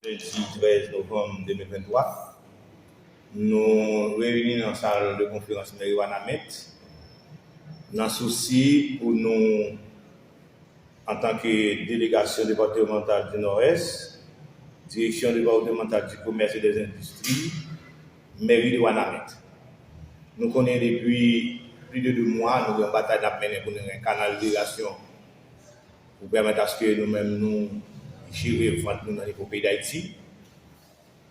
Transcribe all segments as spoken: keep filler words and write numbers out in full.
Lendi trèz novanm de mil venntwa, nou reyini nan sal de konferans meri Wanament nan sousi pou nou, antanke delegasyon depatmantal di Nòdès, direksyon depatmantal di komès e dè endistri, meri de Wanament. Nou konnen depi plis de de mwa, nou gen yon batay n ap mennen pou nou gen kanalizasyon pou pèmèt aske nou menm nou jere vant nou nan nivo peyi Dayiti.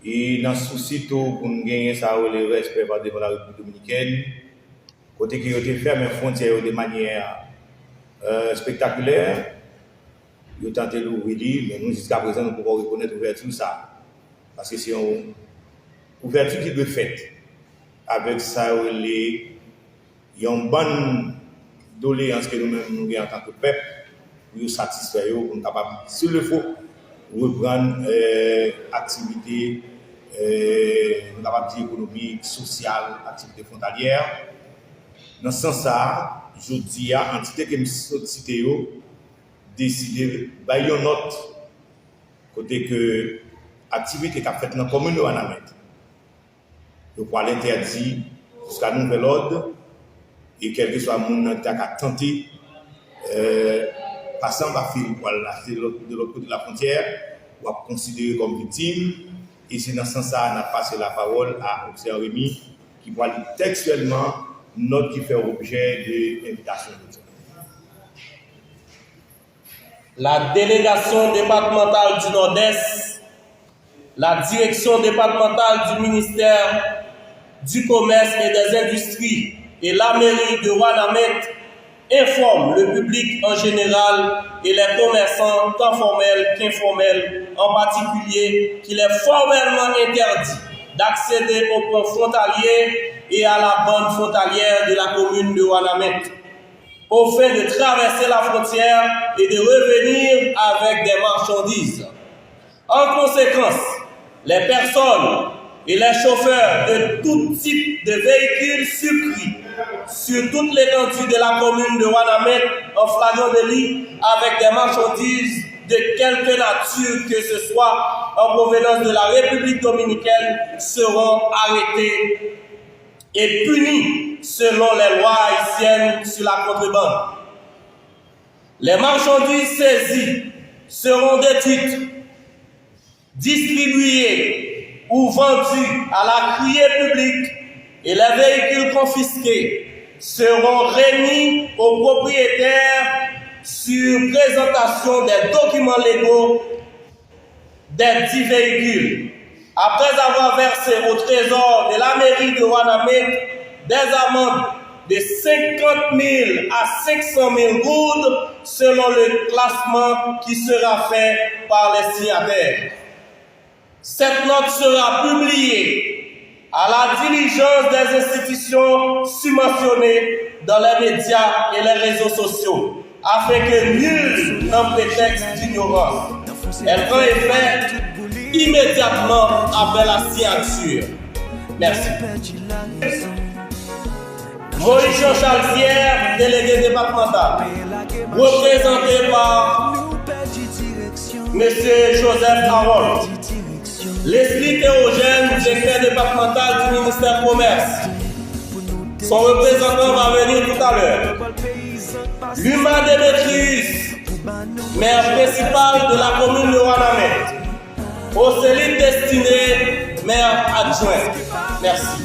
E nan sousi tou pou n genyen sa yo rele respè pa devan la Repiblik Dominikèn, kote ke yo te fèmen fwontyè yo de manyè euh, spektakilè, yo tante louvri li, men nou jiska prezan nou poko rekonèt ouvèti sa. Paske se yon ouvèti ki dwe fèt avèk sa yo rele yon bann doleyans ke nou menm nou gen antanke pèp, pou yo satisfè yo, pou nou kapab, si le fo, reprann euh, aktivite, euh, nou kapab di ekonomik, sosyal, aktivite fwontalyè. Nan sans sa a, jodi a, antite ke m sot site yo, deside bay yon nòt kote ke aktivite k ap fèt nan komin de Wanament, yo pral entèdi jiska nouvèl òd, e kèlkeswa moun nan ta ka tante euh, pase anba fil pou al achte de lòt kote lafwontyè, w ap konsidere kòm viktim, e se nan sans sa a n ap pase lapawòl a Obsè Remy ki pral li tèkstyèlman nòt ki fè objè de envitasyon jodi a. La délégation départementale du Nord-Est, la direction départementale du ministère du Commerce et des Industries et la mairie de Wanament informent le public en général et les commerçants, tant formels qu'informels en particulier, qu'il est formellement interdit d'accéder au pont frontalier et à la bande frontalière de la commune de Wanament, au fait de traverser la frontière et de revenir avec des marchandises. En conséquence, les personnes et les chauffeurs de tout type de véhicules surpris sur toute l'étendue de la commune de Wanament en flagrant délit avec des marchandises de quelque nature que ce soit en provenance de la République dominicaine seront arrêtés et punis selon les lois haïtiennes sur la contrebande. Les marchandises saisies seront détruites, distribuées ou vendues à la criée publique et les véhicules confisqués seront remis aux propriétaires sur présentation des documents légaux des dix véhicules, après avoir versé au trésor de la mairie de Wanament des amendes de cinquante mille à cinq cent mille gourdes selon le classement qui sera fait par les signataires. Cette note sera publiée à la diligence des institutions surmentionnées dans les médias et les réseaux sociaux, afin que nul n'en prétexte d'ignorance. Elle prend effet immédiatement après la signature. Merci. Moïse Jean-Charles Pierre, délégué départemental, représenté par Monsieur Joseph Harold. Leslie Théogène, directeur départemental du ministère du Commerce. Son représentant va venir tout à l'heure. Luma Démétrius, maire principal de la commune de Wanament. Océlite Destiné, maire adjoint. Merci.